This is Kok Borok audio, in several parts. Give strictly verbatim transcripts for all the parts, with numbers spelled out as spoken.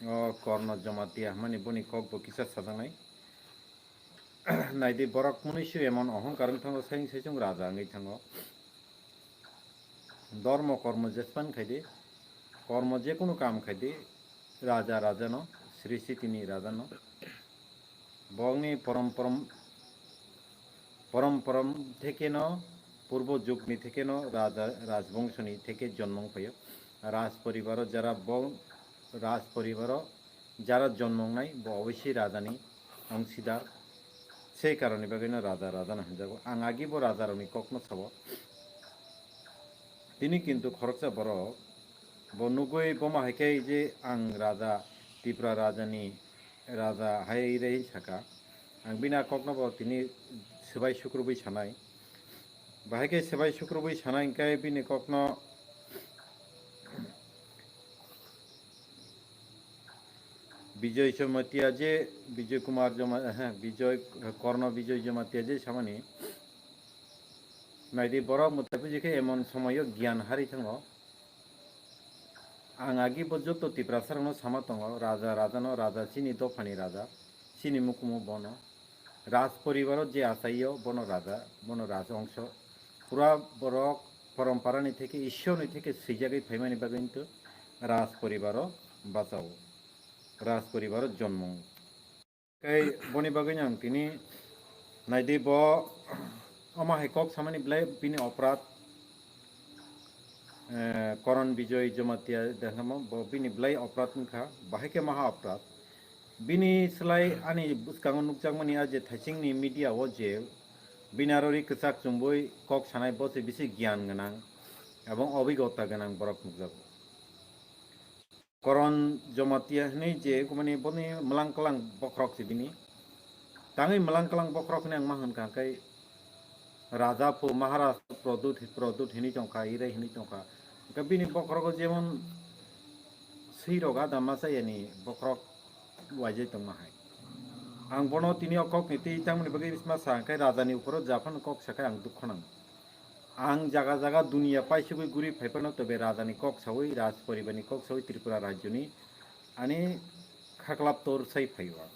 O Korno Jamatia hwnmani boni kok bo kisa sajaknai. Naidi, borok mwnwi se emon ohongkar wng thango, sayung saichung raja wngwi thango. Dormo kormo jespan khaidi, kormo jekunu kam khaidi, raja rajano, sristini rajano. Bongni porom porom, porom porom thekeno, purbo jugni thekeno raja rajbongshoni theke jonmo wng phaio. Raj poribaro jara bo, raj poribaro jara jonmo wngnai, bo obossi rajani ongsidar. Sei karoni bagwino raja rajano hinjago. Ang agi bo rajarokni kokno sabo. Tini kintu khoroksa borok bo nugwi boma hai khe je ang raja, Tipra rajani raja hai rei saka. Ang bini a kokno bo tini swbai sukrubwi sanai. Bahai khe swbai sukrubwi sanai hwnkhe bini kokno Bijoy Jamatia je, Bijoy Kumar Jama-, he, Bijoy, Korno Bijoy Jamatia je samani. Naidi, borok mwtai puji khe emon somoio giyan hari thango. Ang agi bo joto Tiprasarokno sama tongo, raja rajano raja, chini dophani raja, chini mukumu bono. Raj poribaro je achaio bono raja, bono raj ongso. Pura borok poromparani theke, Ishorni theke swijagwi phaimani bagwi hintu raj poribaro bachao, raj poribaro jonmo. Tei boni bagwino ang tini naidi, bo omo hai kok samani belai bini oprad, eh, Koron Bijoy Jamatia dengamo bo bini belai oprad wngkha, bahai khe maha oprad. Bini slai ani bwskango nukjakmani a je thaisingni media o je bini aro ri kwchak chumui kok sanai, bo se bisi giyan gwnang ebong obigota gwnang borok nukjago. Koron Jamatia hinui je, mani boni mwlang kwlang bokhorok se bini. Tangwi mwlang kwlang bokhorok hinui ang ma hwn kha, hwnkhe raja phu Maharaj Produt, Produt hinui tongkha, Irai hinui tongkha. Hwnkhe bini bokhorogo jemon swirok ada ma chayani bokhorok waijai tongma hai. Ang bono tini o kokni twi tangmani bagwi ma sa, hwnkhe rajani uphoro ja phano kok sakhai ang dukho nango. Ang jaga jaga duniya paisugwi guri phaiphano, tobe rajani kok sawi, raj poribarni kok sawi Tripura rajyoni ani khaklap tor sai phaio ang.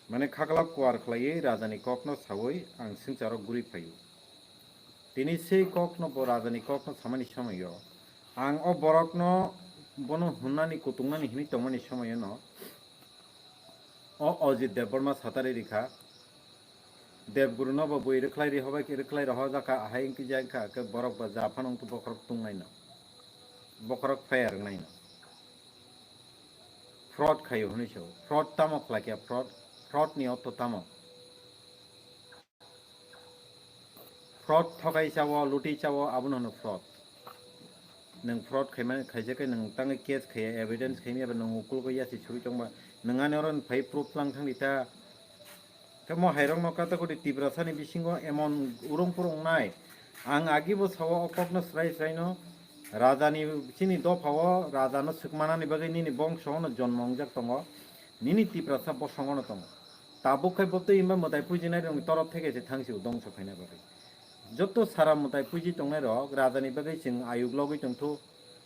Mane khaklap kuar khlaiwi rajani kokno sawi ang swngcharo guri phaio. Tini sei kokno bo rajani kokno samani somoio ang o borokno bono hwnani kutungnani hinwi tongmani somoiono o Ajit Debbarma satari rikha. Debguru no bo bui rwkhlai ri hobai khe rwkhlai rohor jakha, ahai wngkhe jai wngkha khe borok ba ja phano wngkhe bokhorok tungnaino, bokhorok fire wngnaino. Fraud khaio hwnwi sao. Fraud tamo khlai khe fraud? Fraud ni ortho tamo? Fraud thokai chao, luti chao, abono hwno fraud. Nwng fraud khaimani khaijak khe nwng tangwi case khaiya, evidence khaimya ba nwng ukulgo yasi suri tongba, nwng ani oro phai proof lang thangdi ta. Khe mo hairokno kata koti Tiprasani bisingo emon urung purung nai. Ang agibo sao o kokno srai sraino, rajani chini dophao rajano swkmanani bagwi nini bongsono jonmo wngjak tongo, nini Tiprasa bosongono tongo. Tabuk khai bo twi hwnba mwtai pujinai rokni torop theke se thangsi o dongso khaina bagwi. Joto sara mwtai puji tongnai rok rajani bagwi chwng ayuk logwi tongthu,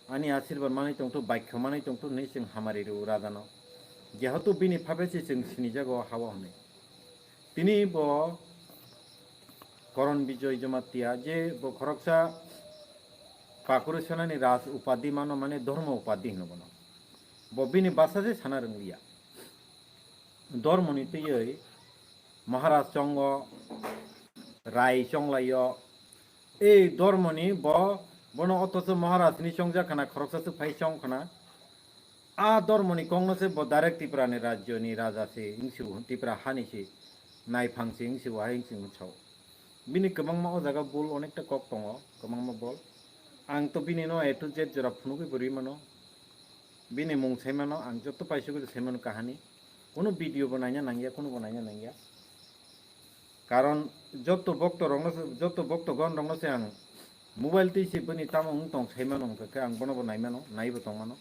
ani asirbar manwi tongthu, baikha manwi tongthu hwnwi chwng hamari rw rajano. Jehetu bini phabe se chwng sinijago hao hwnwi. Tini bo Koron Bijoy Jamatia je bo khoroksa Pakurusanani raj upadi mano, mane dhormo upadi hino bono. Bo bini basa se sana rwngliya. Dhormoni twiwi Maharaj chongo, Rai chonglaio. Ei dhormoni bo, bono othocho Maharaj ni chongjak khana, khoroksa se phai chong khana. A dhormoni kokno se bo direct Tripura ni rajyo ni raja se wngsiu, Tripura hani se naiphang se wngsiu, hai wngsiu sao. Bini kwbangma o jaga bul onekta kok tongo, kwbangma bol. Ang to bini no A to Z jora phunugwi bo rwi mano. Bini mung sai mano, ang joto paisugwi sai mano kahani. Kunu video bo naina nangya, kunu bo naina nangya. Karon joto bokto rokno se, joto bokto gon rokno se ang mobile twi se bini tamo wng tong sai mano, hwnkha khe ang bono bo nai mano, nai bo tong mano.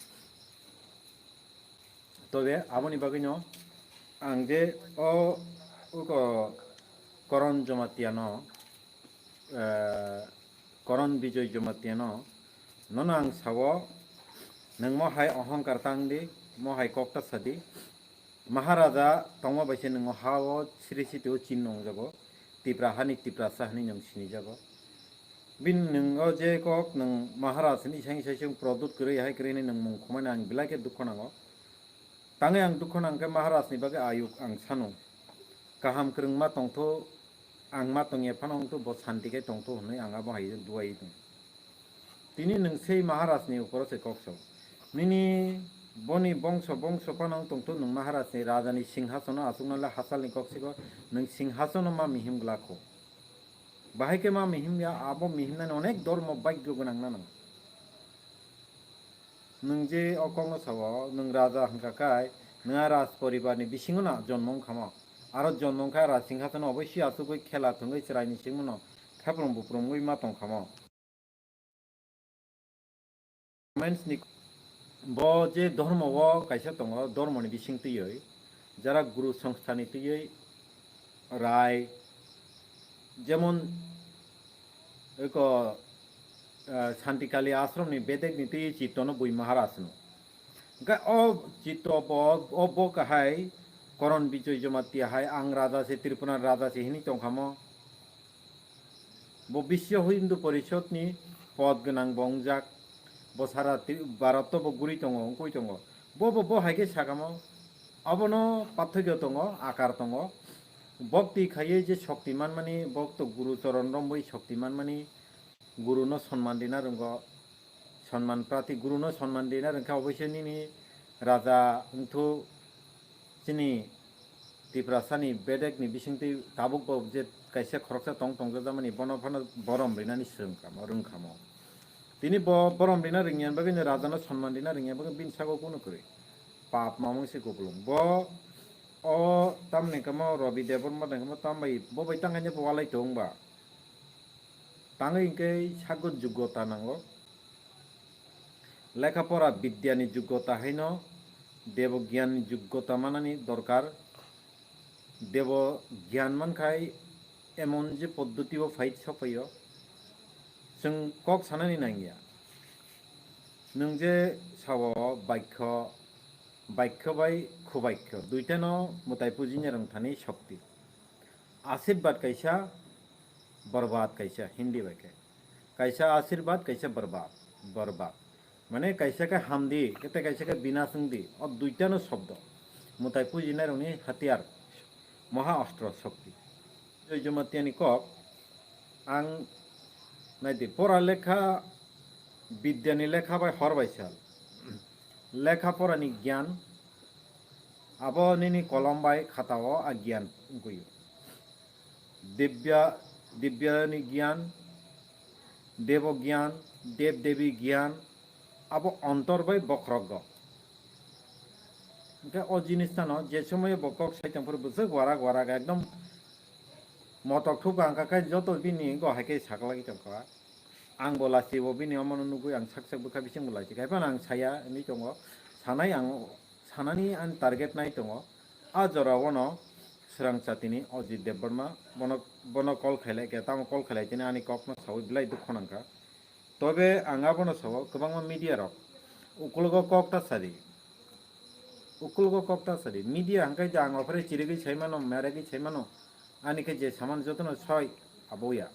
Tobe aboni bagwino ang je o uko Koron Jamatia no, eh, Koron Bijoy Jamatia no, nono ang sao, nwng mo hai ohongkar tang di, Mo hai kok ta sadi. Maharaja tongma bai se nwng o ha o siri siti o chin nongjago. Tipra hani Tiprasa hani nwng sinijago. Bini nwng o je kok nwng Maharaj ni isang isai sung produt kwrwi hai kwrwi hinwi nwng mung khumani ang belai khe dukho nango. Tangwi ang dukho nang khe Maharaj ni bagwi ayuk ang sano. Kaham kwrwng ma tongtho, ang ma tongya phano wngtho, bo santi khe tongtho hwnwi ang abo hai duai tong. Tini nwng sei Maharaj ni ukoro se kok sao. Nini boni bongso bongso phano wng tongtho, nwng Maharaj ni raja ni singhasono achukna le hachal ni kok siko, nwng singhasono ma mihim glakho. Bahai khe ma mihim ya, abo mihimnani onek dormo bagyo gwnang nano. Nwng je o kokno sao, nwng raja hwnkha khai, nwng a raj poribar ni bisingo na jonmo wngkhamo. Aro jonmo wngkha raj singhasono oboisya achugwi khela thwngwi chwraini singmano khaprum buprum wngwi ma tongkhamo. Comments ni bo je dhormo o kaisa tongo, dhormo ni bising twiwi, jara guru songstha ni twiwi, rai, jemon eko, ah, Santikali ashram ni bedek ni twiwi chitto no bui Maharaj no. Hwnkhe o chitto bo, o bo kahai Koron Bijoy Jamatia hai ang raja se, Tripura raja se hinwi tongkhamo. Bo Biswa Hindu Porishod ni pod gwnang bo wngjak. Bo sara Tri-, Bharat o bo guri tongo, wngkui tongo. Bo, bo, bo hai khe sakamo. Abono pathogyo tongo, akar tongo. Bhakti khaiwi je shokti manmani, bhakto guru choron romwi shokti manmani, guru no sonman rina rwngo. Sonman prati guru no sonman rina rwngkha, oboisya nini raja wngthu chini Tiprasani bedek ni bisingtwi tabuk bo je kaisa khoroksa tong tongjakmani bono phano borom rinani swrwngkamo, rwngkhamo. Tini bo borom rina rwngya bagwi no raja no sonman rina rwngya bagwi bini sago kunu kwrwi. Pap mamung se kupulung. Bo o tamni kamo Robi Debbarma ni kamo tambai bo bai tangkhaino bo walai tong ba. Tangwi hwnkhe sakgo jugota nango. Lekha pora bidya ni jugota haino debo gyan ni jugota manani dorkar. Debo gyan mankhai emon je poddoti o phai sokphaio, chwng kok sanani nangya. Nwng je sao baikho, baikho bai khubaikho, duitano mwtai pujina rwngthani shokti. Ashirbad kaisa, borbad kaisa, Hindi bai khe. Kaisa ashirbad, kaisa borbad, borbad. Mane kaisa khe hamdi, kete kaisa khe binas wngdi. O duitano shobdo. Mwtai pujinairokni hatiyar, moha ostro shokti. Joy Jamatia ni kok, ang naidi, pora lekha, bidya ni lekha bai hor bai sal. Lekha pora ni gyan, abo nini kolom bai khata o a gyan wngkhuyo. Dibya, Dibya ni gyan, Debo gyan, Deb Debi gyan, abo ontor bai bokhorok go. Hwnkhe o jinis tano je somoyo bo kok sai tongphuru bwswk warak warak ekdom motok thuk ang kha khe joto bini go hai khe saklai tongkha. Ang bo lachi bo bini omono nugui ang sak sak bwkha bising bo lachi khai phano ang saya hinwi tongo. Sanai ang sanani ani target nai tongo. A jora o no swrang chatini Ajit Debbarma bono, bono call khailai khe, tamo call khailai tini ani kok no saui belai dukho nangkha. Tobe ang abono sao kwbangma media rok ukologo kok ta sadi. Ukologo kok ta sadi. Media hwnkhe je ang ofre chirigwi sai mano, meragwi sai mano, ani khe je saman jotono soi abo ya.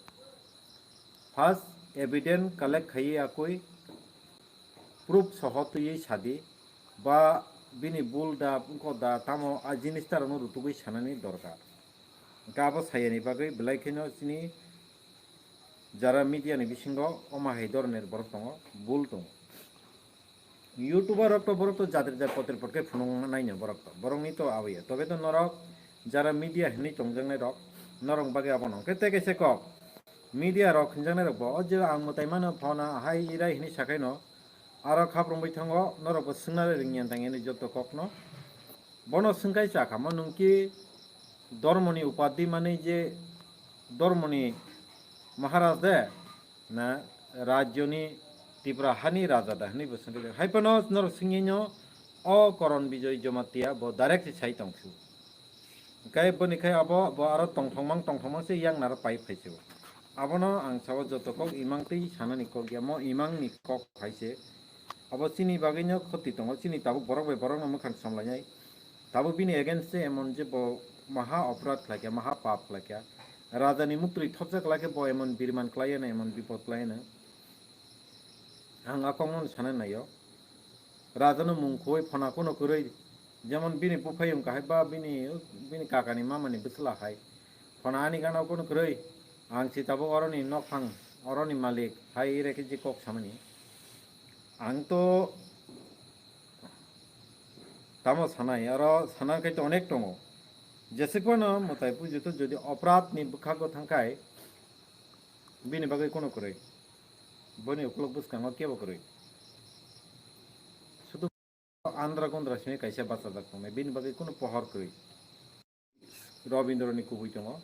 First evidence collect khaiwi akui proof soho twiwi sadi, ba bini bul da, wngkho da, tamo a jinis tarokno rutugwi sanani dorkar. Hwnkhe abo sayani bagwi belai kheno chini jara media ni bisingo omo hai doronir borok tongo, bul tongo. YouTuber rok to borok to jatri jat potri pot khe phunuk naino borok to, borokni to aboya. Tobe to norok jara media hinwi tongjaknai rok, norok bagwi abono. Hwnkhe tei kaisa kok, media rok hinjaknai rok bo, o je ang mwtai mano phone hai irai hinwi sakhaino, aro khaprwngwi thango, norok bo swngnai ringya tangya ni joto kokno. Bono swngkhai chakha mo nwng ki dormoni upadhi manwi je dormoni Maharaj de na rajyoni Tipra hani raja da hinwi bo swngkhai chakha. Hai phano norok swngyaino o Koron Bijoy Jamatia bo direct se sai tongsu. Hwnkhe boni khai abo bo aro tongthokmang tongthokmang se yang naro pai phaisio. Abono ang sao joto kok imang tei sanani kok ya mo imang ni kok hai se. Abo chini bagwino khoti tongo, chini tabuk borok bai borokno mwkhang samlainai. Tabuk bini against se emon je bo maha oporad khlaikha, maha pap khlaikha. Rajani muktwi thopjak khlaikhe bo emon birman khlaiano, emon bipod khlaiano. Ang a kokno sana naio. Rajano mung khoi phona kono kwrwi, jemon bini buphai wngkha hai ba bini, bini kakani mamani bwsla hai. Phona ani gana kono kwrwi, ang si tabuk oroni nokphang, oroni malik hai, ire khe je kok samani. Ang to tamo sanai, aro sana khai to onek tongo. Jesek phano mwtai pujo to jodi oporad ni bwkhago thangkhai, bini bagwi kono kwrwi. Boni ukulok bwskango kebo kwrwi. Sudu andra gondra simi kaisa bachajak tongnai, bini bagwi kono pohor kwrwi. Robindroni kubui tongo.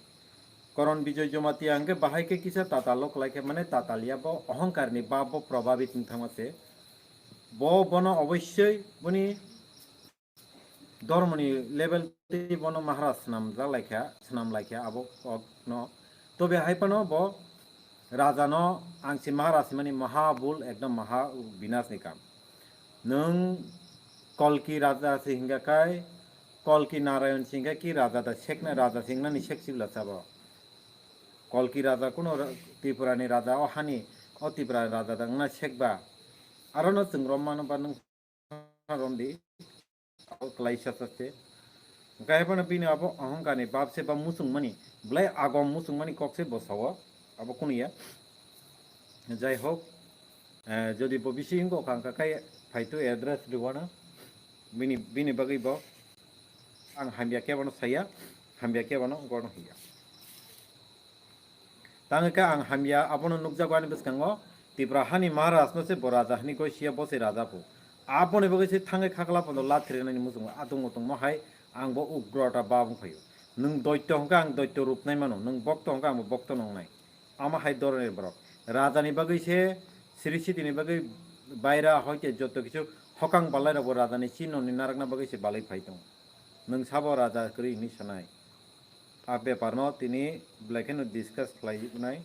Koron Bijoy Jamatia hwnkhe bahai khe kisa tatal o kwlai khe, mane tatal ya bo ohongkar ni bab bo probabit wng thangma se. Bo bono obossoi boni dhormoni level tei bono Maharaj swnamjak laikha, swnam laikha abo kokno. Tobe hai phano bo rajano ang si Maharaj himani maha bul, ekdom maha binas ni kam. Nwng Kolki raja se hingga kai, Kolki Narayan se hingga ki raja da sekna, raja se hingnani sek sibla sabo. Kolki raja kuno ra-, Tripura ni raja o hani, o Tripura raja da wngna sekba. Aro no chwng rom mano ba nwng rom di. Abo klaisa saste. Hingke hai phano bini abo ahongkar ni bab se ba muchung mani, belai agom muchung mani kok se bo sao. Abo kunu ya. Jai hok, eh, jodi bo bisi hingo kha, hingka khai phai tu address rwna. Bini, bini bagwi bo ang hamya khe bono saya, hamya khe bono gono hiya. Tangwi khe ang hamya abono nukjago ani bwskango, Tipra hani Maharaj no se bo raja hwnwi goi siya, bo se raja phu. Aboni bagwi se thangwi khakla pondo lathrinani muchungo atung mutung mo hai ang bo ugrota bab wng phaio. Nwng doitto hwnkhe ang doitto rup nai mano, nwng bokto hwnkhe ang bo bokto nongnai. Ama hai doronir borok. Rajani bagwi se, siri sitini bagwi baira hoite joto kisu hokang balai rokbo rajani chinoni narakna bagwi se balai phai tongo. Nwng sabo raja kwrwi hwnwi sanai. A bepar no tini belai kheno discuss khlai nai.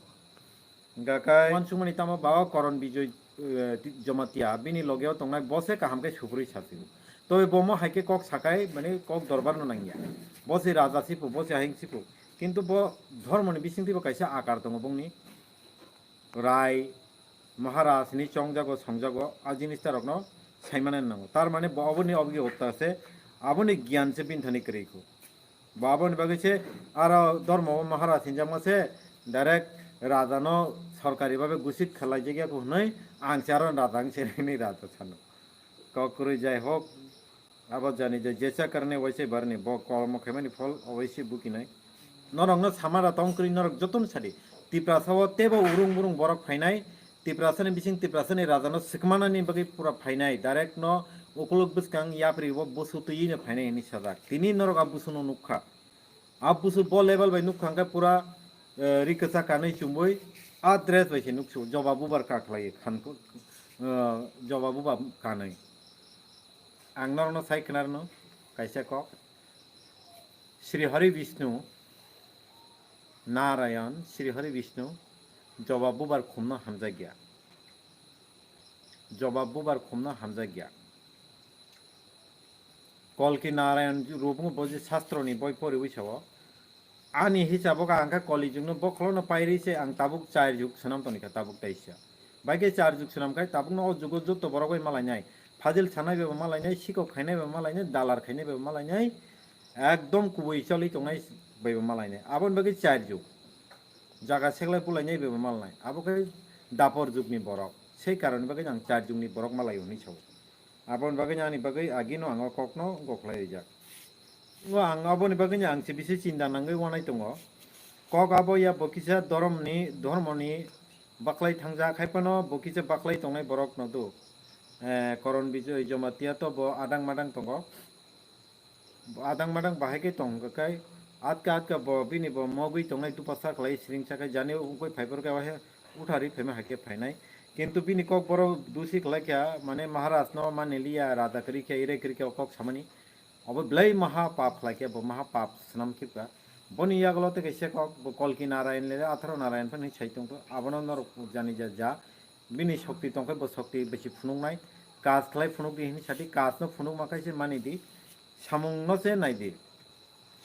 Hingka khe uansukmani tamo ba o Koron Bijoy, eh, Jamatia bini loge o tongnai bo se kaham khe subrui sasi. Tobe bo mo hai khe kok sakai, mane kok dorbar no nangya. Bo se raja sipu, bo se haing sipu. Kintu bo dhormoni bisingtwi bo kaisa akar tongo bongni. Rai, Maharaj ni chongjago, songjago, a jinis ta rokno saimane nango. Tar mane bo aboni obgi otta se, aboni giyan se bini thani kwrwi kho. Bo aboni bagwi se aro dhormo o Maharaj hinjakma se direct raja no sorkari babe gusit khalai jagya kho hwnwi ang se aro raja ang se nini raja sano. Kok kwrwi jai hok, abo jani je jesa karne waise barni bo kolmo khaimani phol owaise bukinai. Norokno samara tong kwrwi norok jotono sadi. Tiprasa o tebo urung burung borok phainai. Tiprasani bising Tiprasani rajano swkmanani bagwi pura phainai. Direct no ukuluk bwskang yapri bo busu twiwi no phainai hinwi sajak. Tini norok a busuno nukha. A busu bo level bai nukha hwnkhe pura, eh, ri kwchak kanwi chumui a dress bai se nuksu joba bubar ka khlaiwi khan, eh, joba bubar kanwi. Ang norokno sai khwnarwno kaisa kok. Sri Hari Vishnu Narayan, Sri Hari Vishnu joba bubar khumno hamjakya. Joba bubar khumno hamjakya. Kolki Narayan rupung bo je sastroni boi poriwi sao. Ani hisabo khe ang khe Kali jugno bokholono pairwi se ang tabuk char jug swnam tonikha tabuk taisa. Bai khe char jug swnam khai tabukno o jugo joto borok bai malainai. Fajil sanai bai bo malainai, sikok khainai bai bo malainai, dalar khainai bai bo malainai. Ekdom kubui choli tongnai bai bo malainai. Aboni bagwi char jug. Jaga seklai bulainai bai bo malainai. Abo khe dapor jugni borok. Sei karoni bagwi ang char jugni borok malai hwnwi sao. Aboni bagwi ani bagwi agino ang o kokno gokhlai rijak. O ang aboni bagwi ang se bisi chinta nangwi wanai tongo. Kok abo ya bo kisa dhoromni, dhormoni baklai thangjak, hai phano bo kisa baklai tongnai borok no do. Eh, Koron Bijoy Jamatia to bo adang madang tongo. Adang madang bahai khe tong kha khai, atka atka bo bini bo mogwi tongnai dupasa khlai siring sakai jani wngkoi phaiphor khe wahe uthari phaima hai khe phainai. Kintu bini kok boro dusi khlai kha, mane Maharaj no mani liya, raja kwrwi khe, ire kwrwi khe o kok samani. Obo belai maha pap khlai khe, bo maha pap swnam khibka. Boni yagulo tei kaisa kok, bo Kolki Narayan le, Atharo Narayan phano sai tongkho. Abono norok jani ja ja. Bini shokti tongkhe bo shokti bisi phunuknai. Kas khlai phunuk di hini sadi, kas no phunuk ma khai se mani di, samung no se nai di.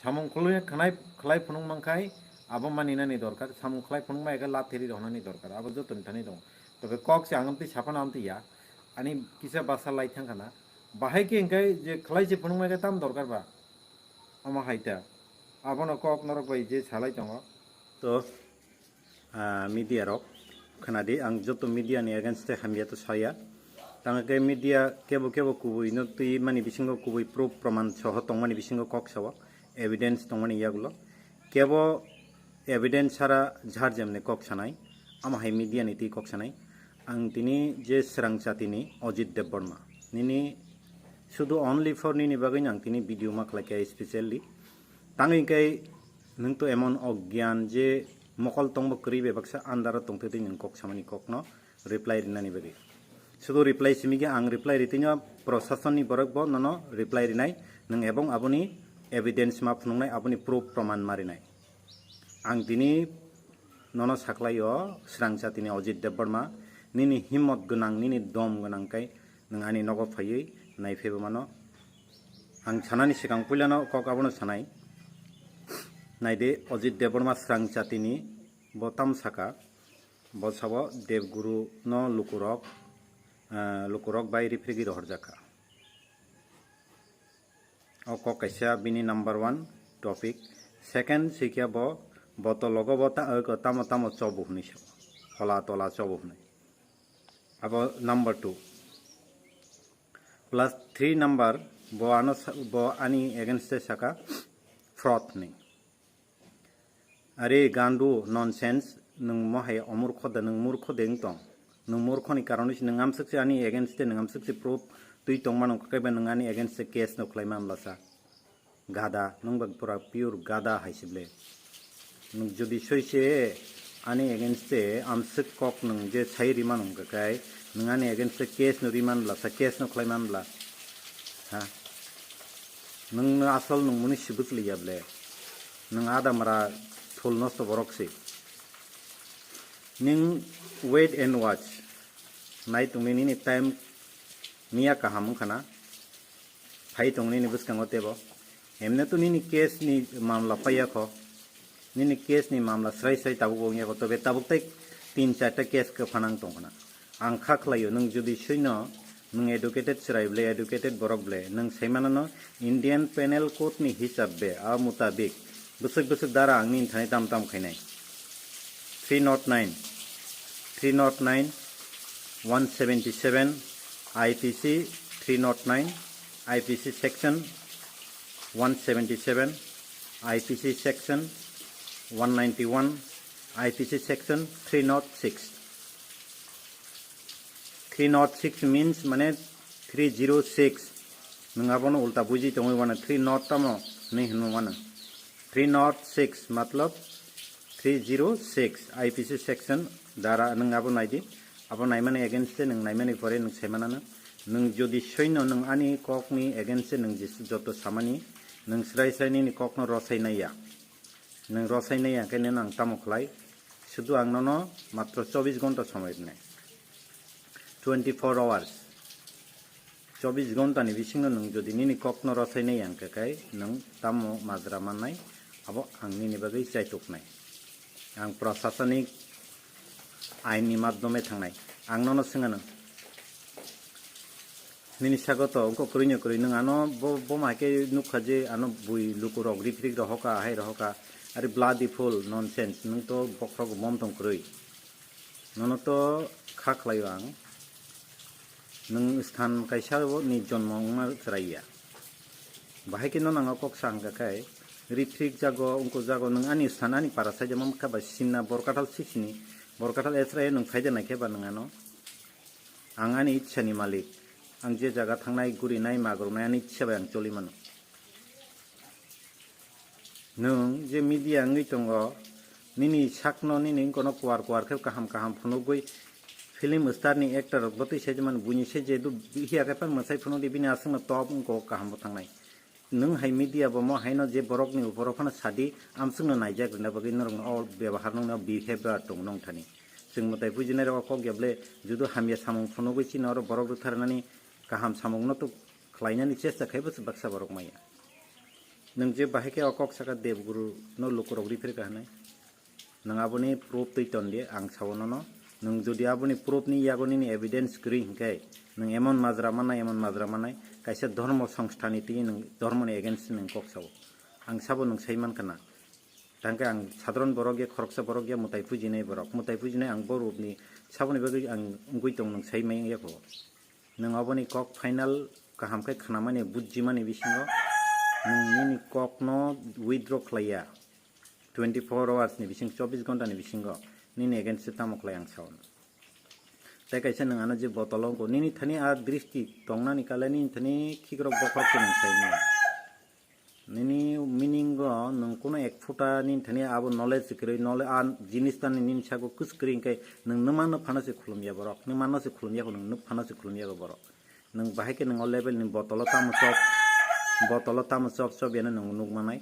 Samung khului khnai khlai phunuk man khai abo mani nani dorkar, samung khlai phunuk ma khe lab theri rohnani dorkar, abo joto ni thani dong. Tobe kok se ang amtwi saphano amtwi ya, ani kisa basa lai thang khana, bahai khe hingkai je khlai se phunuk ma khe tam dorkar ba, omo hai ta, abono kok norok bai je salai tongo. To ah, media rok khwnadi, ang joto media ni against te hamya to saya. Tang khe media kebo kebo kubui no twi mani bisingo kubui proof proman soho tongmani bisingo kok sao, evidence tongmani yagulo. Kebo evidence sara jhar jemne kok sanai, ama hai media ni twi kok sanai. Ang tini je srang chati ni Ajit Debbarma nini sudu only for nini bagwi no ang tini video ma khlai kha specially. Tang hingkai nwng to emon ogyan je mokol tongbo kwrwi bai baksa andaro tongtwi twi nwng kok samani kokno reply rinani bagwi. Sudu reply simi khe ang reply ritwino prosasonni borok bo nono reply rinai, nwng ebong aboni evidence ma phunuknai, aboni proof proman ma rinai. Ang tini nono saklaio srang chati ni Ajit Debbarma, nini himmot gwnang, nini dom gwnang kai nwng ani nogo phaiwi naiphaibo mano. Ang sanani swkang puilano kok abono sanai. Naidi, Ajit Debbarma srang chati ni bo tam saka, bo sabo Devguru no lukurok, ah, lukurok bai riphrigwi rohorjak kha. O kok kaisa bini number one topic. Second sikya bo, bo to logo bo ta-, tamo tamo chobo hwnwi sa-, hola tola chobo hwnwi. Abo number two. Plus three number, bo ano sa-, bo ani against e saka fraud hwnwi. Are gandu, nonsense, nwng mohai omurkho da, nwng murkho de wng tong. Nwng murkho ni karon se nwng amswk se ani against e nwng amswk se proof twi tong mano, kaiba nwng ani against e case no khlai man lasa. Gada, nwng ba pura pure gada hai se ble. Nwng jodi soi se ani against e amswk kok nwng je sai ri mano wngkha kai, nwng ani against e case no ri man lasa, case no khlai man la. Ha? Nwng no asol nwng muni sibuk liya ble. Nwng adamra thul nosto borok se. Nwng wait and watch. Nai tongni nini time miya kaham wngkha na. Phai tong nini bwskango tebo. Emne to nini case ni mamla paiya kho. Nini case ni mamla srai srai tabuk wngya kho. Tobe tabuk tai tin charta case khe phanang tong khna. Ang kha khlaio, nwng jodi suino, nwng educated chwrai ble, educated borok ble, nwng sai manano Indian Penal Code ni hisab be, a mutabik, bwswk bwswk dara ang nini thani tam tam khainai. Three nought nine, three nought nine, one seventy seven, I P C three nought nine, I P C section one seventy seven, I P C section one ninety one, I P C section three nought six. Three nought six means mane three zero six. Nwng abono ulta buji tongwi mano, three nought tamo hinwi hwnwi mano. Three nought six matlab three zero six I P C section dara nwng abo naidi. Abo naimani against e nwng naimani pore nwng saimanano. Nwng jodi soino nwng ani kokni against e nwng jis-, joto samani nwng srai srai nini kokno rosai naiya. Nwng rosai naiya khe nini ang tamo khlai? Sudu ang nono matro chobbish gonta somoi rwnai. Twenty four hours. Chobbish gonta ni bisingo nwng jodi nini kokno rosai naiya hwnkhe kai nwng tamo majra mannai, abo ang nini bagwi chaituknai. Ang prasasanik ain ni madhyome thangnai. Ang nono swngano. Nini sago to wngkha kwrwino kwrwi, nwng ano bo, bo ma khe nukha je ano bui lukurok riprik rohoka, hai rohoka, ari bloody fool, nonsense, nwng to bokhorok bom tong kwrwi. Nono to kha khlaio ang, nwng sthan kaisa ni jonmo wngma chwraiya. Bahai khe nono ang kok sa hwnkha khe, riprik jago, wngkuk jago, nwng ani sthan ani para saijama wngkha ba sinna Borkathal sisini, Borkathal esrai nwng saida naikhe ba nwng ano. Ang ani ichha ni malik. Ang je jaga thangnai, gurinai, magrunai ani ichha bai ang choli mano. Nwng je media wngwi tongo, nini sakno nini wngkono kuar kuar khe kaham kaham phunugwi film star ni actor rok bwtwi saijamani buini se je du hiya khe phano mwsai phunukdi bini aswkno top wngkok kaham bo thangnai. Nwng hai media bo mo haino je borokni uporo phano sadi, amswkno naijak rwna bagwi norokno o bebahar nokni o behavior tongo nong thani. Chwng mwtai pujinai rok o kok ya ble judu hamya samung phunugwi chini oro borok rwtharnani kaham samungno to khlainani chesta khaibo se baksa borok maya. Nwng je bahai khe o kok saka Debguru no lukurok riphrikha hinwi. Nwng aboni proof twi ton di, ang sao nono. Nwng jodi aboni proof ni yago nini evidence kwrwi hinkhe, nwng emon majra manai, emon majra manai, kaisa dhormo songstha ni twi nwng dhormo ni against nwng kok sao. Ang sabo nwng sai mankha na. Tangkhe ang sadharon borok ya, khoroksa borok ya, mwtai pujinai borok. Mwtai pujinai ang borok ni saboni bagwi ang wngwi tong nwng sai mai ya kho. Nwng aboni kok final kaham khe khnamani, bujimani bisingo nwng nini kokno withdraw khlaiya. Twenty four hours ni bising, chobbish ghonta ni bisingo nini against se tamo khlai ang sao. Tei kaisa nwng ano je botolo wngkho, nini thani a dristi tongnani kale nini thani khikrok bokhorok se nwng sai maya. Nini meaning o nwng kuno ek phuta nini thani abo knowledge se kwrwi, knowledge a jinis tani nini sago kwswk kwrwi hinkhe nwng nwmano phano se khulumya borok, nwmano se khulumya kho, nwng nwk phano se khulumya kho borok. Nwng bahai khe nwng o level ni botolo tamo chop, botolo tamo chop chop yano nwng nuk manai.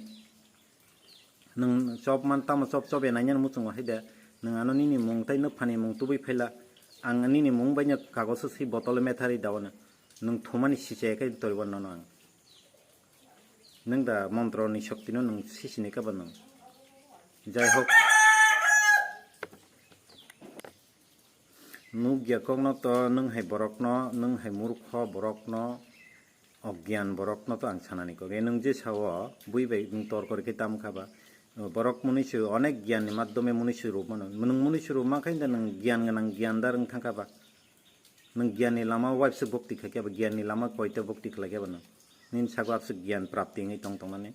Nwng chop man tamo chop chop ya nainani muchungo hai de. Nwng ano nini mung tei nwphani mung tubui phaila. Ang nini mung baino kagoso si botolo methari daono. Nwng thumani sichaya khe toribo nono ang. Nwng da montro ni shokti no nwng sisini kaba nwng. Jai hok. Nukya kokno to nwng hai borokno, nwng hai murkho borokno, ogyan borokno to ang sanani kok. E nwng je sao, bui bai nwng torkor khe tam kha ba. Borok mwnwi se onek gyan ni maddhome mwnwi se rwmano. Nwng mwnwi se rwma khe nwng gyan gwnang gyandar wng thang kha ba. Nwng gyan ni lama o waisa bhakti khai khe ba, gyan ni lama koita bhakti khlai khe ba nwng. Nini sago abse gyan prapti wngwi tong tongmani.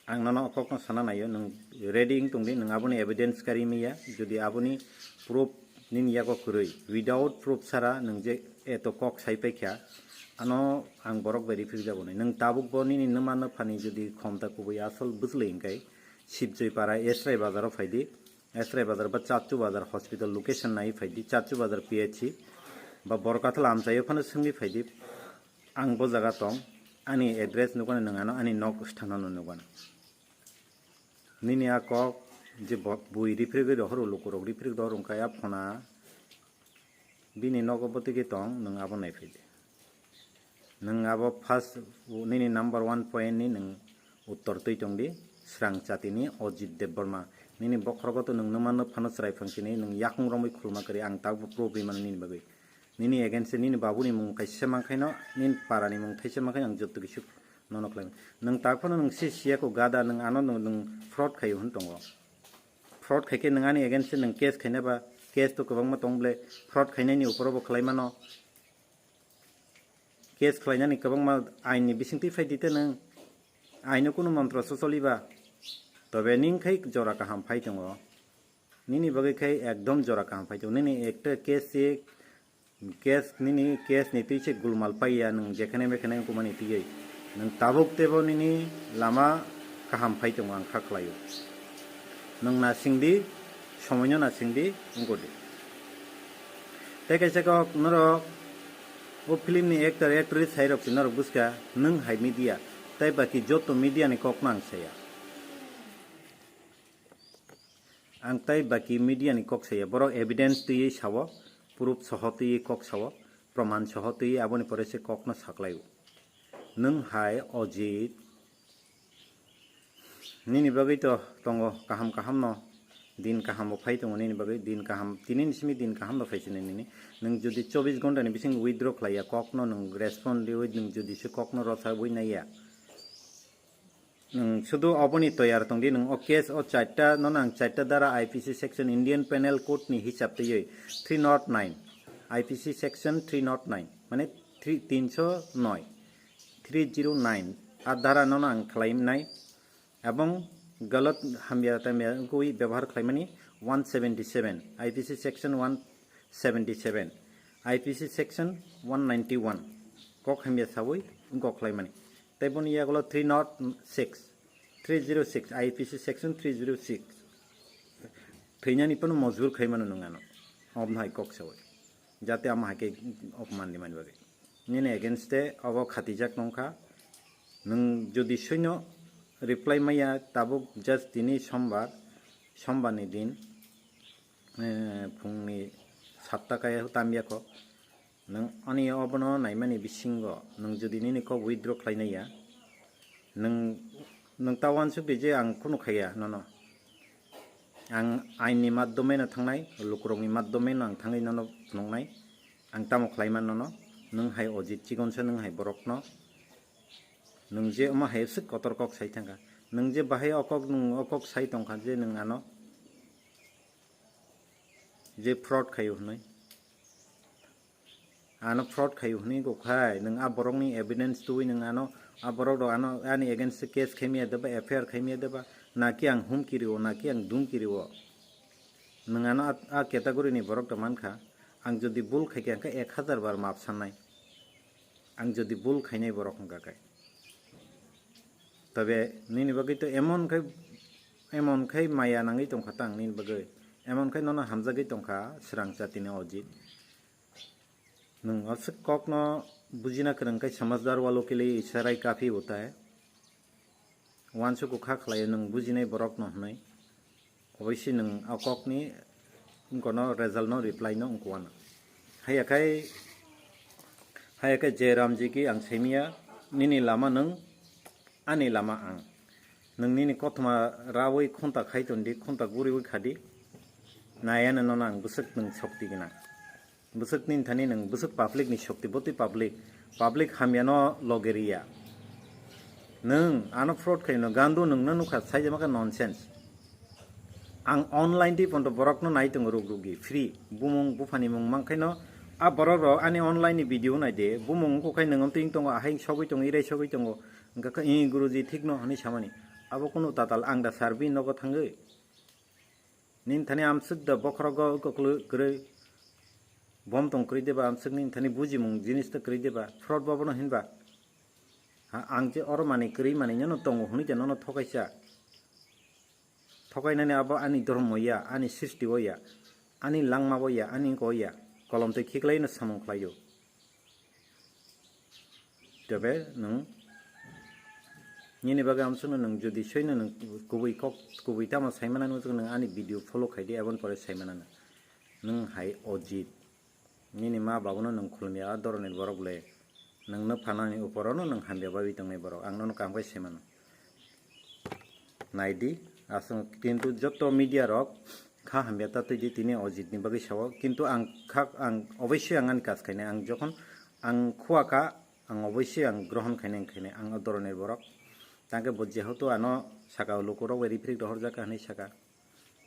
Ang nono o kokno sana naio, nwng ready wng tong di, nwng aboni evidence kari maya, jodi aboni proof nini yago kwrwi, without proof sara nwng je eto kok sai paikha, ano ang borok bai rifrikjago nai. Nwng tabuk bo nini nwma nwphani jodi khomta kubui asol bwchwlwi hinkhe, Sibjoi para Esrai bazaro phaidi, Esrai bazar ba Chachu bazar hospital location nai phaidi, Chachu bazar P H C ba Borkathal amchaio phano swngwi phaidi. Ang bo jaga tong, ani address nukgani nwng ano ani nok sthano no nukgano. Nini a kok je bo-, bui rifrigwi rohoro, lukurok rifrig rohoro wngkha ya phona, bini nogo bwtwigwi tong, nwng abo naiphai di. Nwng abo first, nini number one point ni nwng uttor twi tong di, Srang Chatini Ojit Debbarma. Nini bokhorogo to nwng nwma nwphano chwrai phangsini, nwng yakung romwi khulma kwrwi, ang tabukbo proof rwi mano nini bagwi. Nini against nini babuni mung kaisa mankhaino, nini parani mung thaisa mankhaino ang jotto kisu nono khlai. Nwng tak phano nwng se siya ko gada, nwng ano nwng, nwng fraud khaio hwn tongo. Fraud khaikhe nwng ani against nwng case khaina ba, case to kwbangma tong ble, fraud khainani uporo bo khlai mano. Case khlainani kwbangma ain ni bisingtwi phai di te nwng, aino kunu montro so choli ba, tobe ning khai jora kaham phai tongo. Nini bagwi khai ekdom jora kaham phai tongo. Nini ekta case se, case nini case ni twi se gulmal paiya nwng jekhane mekhane wngkukmani twiwi. Nwng tabuk tebo nini lama kaham phai tongo ang kha khlaio. Nwng na singdi, somoino na singdi, wngkudi. Tei kaisa kok norok o film ni actor actress hai rok se norok buska nwng hai media, tei baki joto media ni kokno ang saya. Ang tei baki media ni kok saya, borok evidence twiwi sao, proof soho twiwi kok sao, proman soho twiwi aboni pore se kokno saklaio. Nwng hai Ojit, nini bagwi to tongo kaham kaham no, din kaham bo phai tongo nini bagwi, din kaham, tini ni simi din kaham no phai sini nini. Nwng jodi chobbish ghonta ni bising withdraw khlaiya kokno, nwng respond riwi nwng jodi se kokno rosa wi naiya, nwng sudu oboni toyar tongdi, nwng o case o charta no nang charta dara I P C section Indian Penal Code ni hisab twiwi three nought nine, I P C section three nought nine, mane three, tinsho noi, three zero nine, a dara no nang khlaimnai, ebong galat hamya tamya wngkui bebohar khlaimani one seventy seven, I P C section one seventy seven, I P C section one ninety one, kok hamya sawi wngkok khlaimani. Tei boni yagulo three nought six, three zero six, I P C section three zero six. Thwinani phano mojbur khai mano nwng ano. Omo hai kok sawi. Jate ama hai khe opman di mani bagwi. Nini against te obo khatijak nongkha. Nwng jodi soino reply maya tabuk just tini sombar, sombar ni din, eh, phungni satta kaya tamya kho. Nwng ani obono naimani bisingo nwng jodi nini kok withdraw khlainai ya, nwng, nwng ta uansuk di je ang kunu khaiya nono. Ang aini maddomeno thangnai, lukurokni maddomeno ang thangwi nono phunuknai. Ang tamo khlaiman nono, nwng hai ojit chikonsa nwng hai borokno. Nwng je omo hai swk kotor kok sai thangkha. Nwng je bahai o kok, nwng o kok sai tongkha je nwng ano je fraud khaio hwnwi. Ano fraud khaio hwnwi go khai, nwng a borokni evidence twiwi nwng ano, a borok rok ano ani against case khaimiya deba, F I R khaimiya deba, naki ang humki rio, naki ang dumki rio. Nwng ano a, a category ni borok da mankha, ang jodi bul khaikha hwnkhe ek hazar bar maaf sannai. Ang jodi bul khainai borok hwnkha khe. Tobe nini bagwi to emon khai, emon khai maya nangwi tongkha tang nini bagwi. Emon khai nono hamjagwi tongkha swrang jatini ojit. Nwng aswk kokno bujina kwrwng khe samajhdar walo ke liye isharai kafi hota hai. Uansukgo kha khlaio nwng bujinai borokno hwnwi. Oboisi nwng o kokni wngkono result no reply no wngkha uanw. Haiya khai, haiya khai je Ramji ki ang saimanya, nini lama nwng, ani lama ang. Nwng nini kothoma rawi khunta khai tondi, khunta guriwi khadi. Nayano nono ang bwswk nwng shokti gwnang. Bwswk nini thani nwng bwswk public ni shokti, botwi public, public hamyano loge riya. Nwng ano fraud khaino gandu nwngno nukha saijama khe nonsense. Ang online di pondo borokno nai tongo ruk rugi free. Bumung buphani mung mankhaino a borok rok ani online ni video nai de. Bumung wngkha khai nwng twi tongo, ahai sogwi tongo, irai sogwi tongo. Wngkha khe, "Ih, guruji thikno," hwnwi samani. Abo kunu tatal ang da sir bini nogo thangwi. Nini thani amswk da bokhorogo koklo kwrwi. Bom tong kwrwi deba amswk nini thani bujimung jinis ta kwrwi deba. Fraud bobono hinba. Ha, ang je oro mani kwrwi mani nono tongo hwnwi de nono thokaisa. Thokainani abo ani dhormo ya, ani srishti o ya, ani langma o ya, ani wngko ya. Kolom twi khiklaino samung khlaio. Tebe nwng nini bagwi amsukno nwng jodi soino nwng kubui kok, kubui tamo saimana nwng, nwng ani video follow khaidi, eboni pore saimana nwng. Nwng hai ojit. Nini ma babuno nwng khulumya a doroni borok le. Nwng nw phanani uporono nwng hamya bagwi tongnai borok. Ang nono kaham khe saimano. Naidi, aswk kintu joto media rok kha hamya ta twi di tini ojit ni bagwi sao. Kintu ang kha, ang oboisoi ang ani kaj khainai. Ang jokhon ang khua kha, ang oboisoi ang grohon khainai, khainai. Ang o doroni borok. Tangkhe bo jehotu ano saka o lukurok bai riprik rohorjak kha hinwi saka.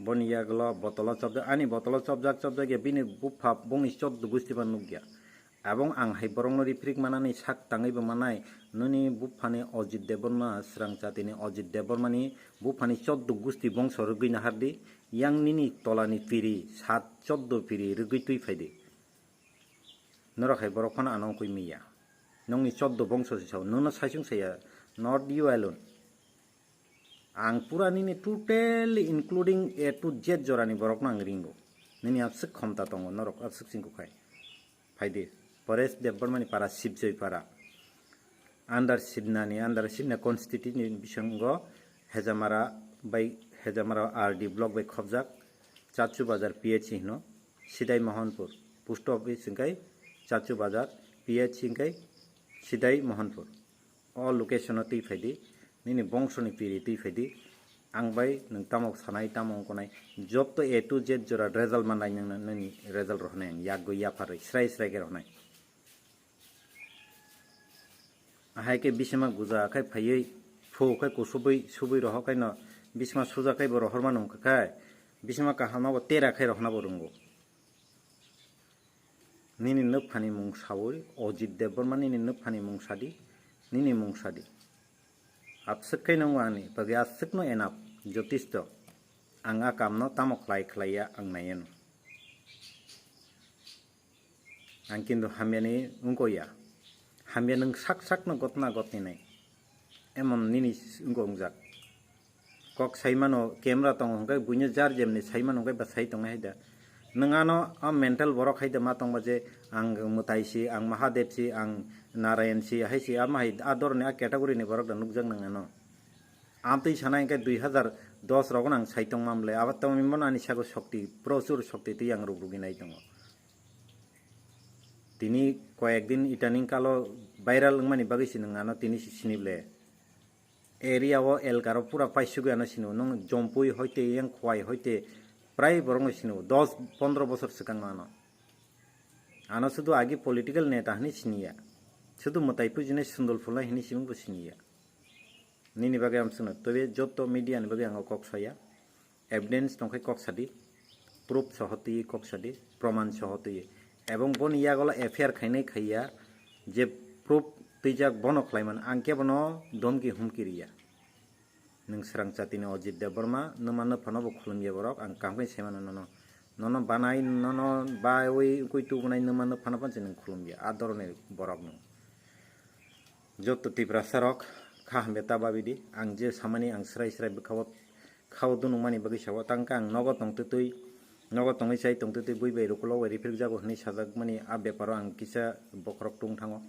Boni yagulo botolo chopjak, ani botolo chopjak, chopjak ya bini bupha bongni choddo gusti ba nukya. Abong ang hai borokno riprik manani sak tangwi bo manai, nini buphani Ojit Debbarma, swrang jatini Ojit Debbarmani buphani choddo gusti bongso rwgwi nahardi, yang nini tolani piri, sat choddo piri rwgwi twi phaidi. Norok hai borok phano ano wngkui miya. Nokni choddo bongso se sao, nono saichung saya, not you alone. Ang pura nini totally including A to Z jorani borokno ang ringo. Nini aswk khomta tongo, norok aswk chingkuk hai. Phaidi, Paresh Debbarmani para, Sibjoi para. Under Sibnani, under Sibna constituency ni bisingo Hejamara bai, Hejamara R D block bai khobjak, Chachu Bazar P H C hino, Sidai Mohanpur. Post office hingkai Chachu Bazar, P H C hingkai Sidai Mohanpur. O location o twi phaidi, nini bongso ni piri twi phaidi, ang bai nwng tamo sanai, tamo wngkha nai, joto A to Z jora result manai nwng, nini result rohornai ang, yagwi yapharwi, srai srai khe rohornai. Ahai khe bisima guja khai phaiwi, phu khai kusubui, subui rohor khai no, bisima suja khai bo rohorma nung khai, bisima kaham no bo tera khai rohorna bo rwngo. Nini nwphani mung sawi, Ojit Debbarma nini nwphani mung sadi, nini mung sadi. Aswk khe nung ani bagwi aswkno enap, jotisto. Ang a kamno tamo khlai khlaiya ang naiya no. Ang kintu hamyani wngkoya. Hamya nwng sak sakno gotna gotni nai. Emon nini wngko wngjak. Kok saimano camera tongo hwnkhe buino jar jemni saimano hwnkhe ba sai tongnai hai da. Nwng ano a mental borok hai da ma tongba je ang mwtai si, ang Mahadev si, ang Narayan si, hai si, ama hai a doroni a category ni borok da nukjak nwng ano. Amtwi sanai hwnkhe dui hazar dos rogo nang sai tongma mle, abo tamo ani sago shokti, prochur shokti twi ang ruk rugwi nai tongo. Tini koyek din itaning kalo viral wngmani bagwi si nwng ano tini si sini ble. Area o elkaro pura paisugwi ano sini, nwng Jompui hoite, yang Khwai hoite, prai borokno sini, dos pondro bosor swkang ano. Ano sudu agi political neta hwnwi siniya. Sudu mwtai pujinai sundul phulnai hwnwi sibung bo siniya. Nini bagwi ang swngno, tobe joto media ni bagwi ang kok saya. Evidence tongkhai kok sadi, proof soho twi kok sadi, proman soho twi. Ebong boni yagola F I R khainai khaiya, je proof twijak bono khlaiman, ang kebono domki humki riya. Nwng srang chatini Ojit Debbarma, nwma nwphano bo khulumya borok, ang kaham khe saimano nono. Nono banai, nono baiwi wngkui tubunai nwma nwphano panse nwng khulumya, a doroni borok nwng. Joto Tiprasa rok kha hambe ta babidi, ang je samani ang srai srai bwkhao khao dunukmani bagwi sao, tangkhe ang nogo tongtwtwi, nogo tongwi chai tongtwtwi bui bai rukulo bai riphrikjago hwnwi sajakmani a beparo ang kisa bokhorok tung thango.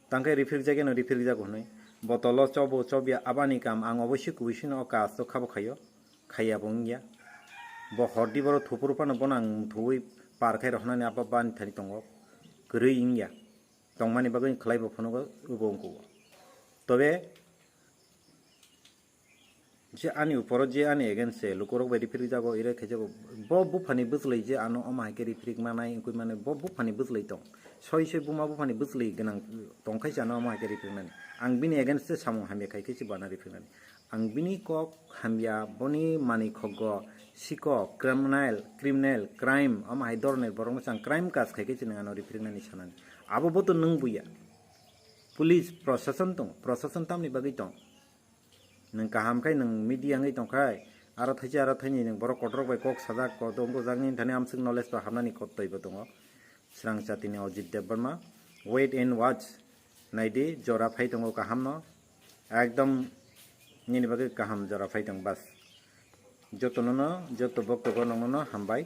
Tangkhe riphrikjageno riphrikjago hwnwi. Botolo chobo chobya abani kam ang obosi kubui sino o kasto khabo khaio, khaiya bo wngya. Bo hordi boro thupuru phano bono ang thuwi par khai rohonani aba bani thani tongo, kwrwi wngya. Tongmani bagwi khlai bo phunukgo, abo wngkho. Tobe je ani uporo je ani against se lukurok bai riphrikjago, ire khaijago, bo buphani bwchlwi je ano omo hai khe riphrik manai wngkui mano, bo buphani bwchlwi tong. Soi soi buma buphani bwchlwi gwnang tongkhaisa ano omo hai khe riphriknani. Ang bini against se samung hamya khai khe se bana riphriknani. Ang bini kok hamya, boni manwi khokgo sikok, criminal, criminal, crime, omo hai doronir borokno chwng crime kaj khai khe chwng ano riphriknani sanani. Abo bo to nwng buya. Police, prosason tong, prosason tamni bagwi tong. Nwng kaham khai nwng media wngwi tong khai, aro thaisa aro thaini nwng borok kotorok bai kok sajak, kotor wngjaknai thani amswk knowledge to hamnani kottoi bo tongo. Srang chatini Ojit Debbarma, wait and watch, naidi jora phai tongo kahamno, ekdom nini bagwi kaham jora phai tong bas. Jotono no, joto boktogo nokno no hambai.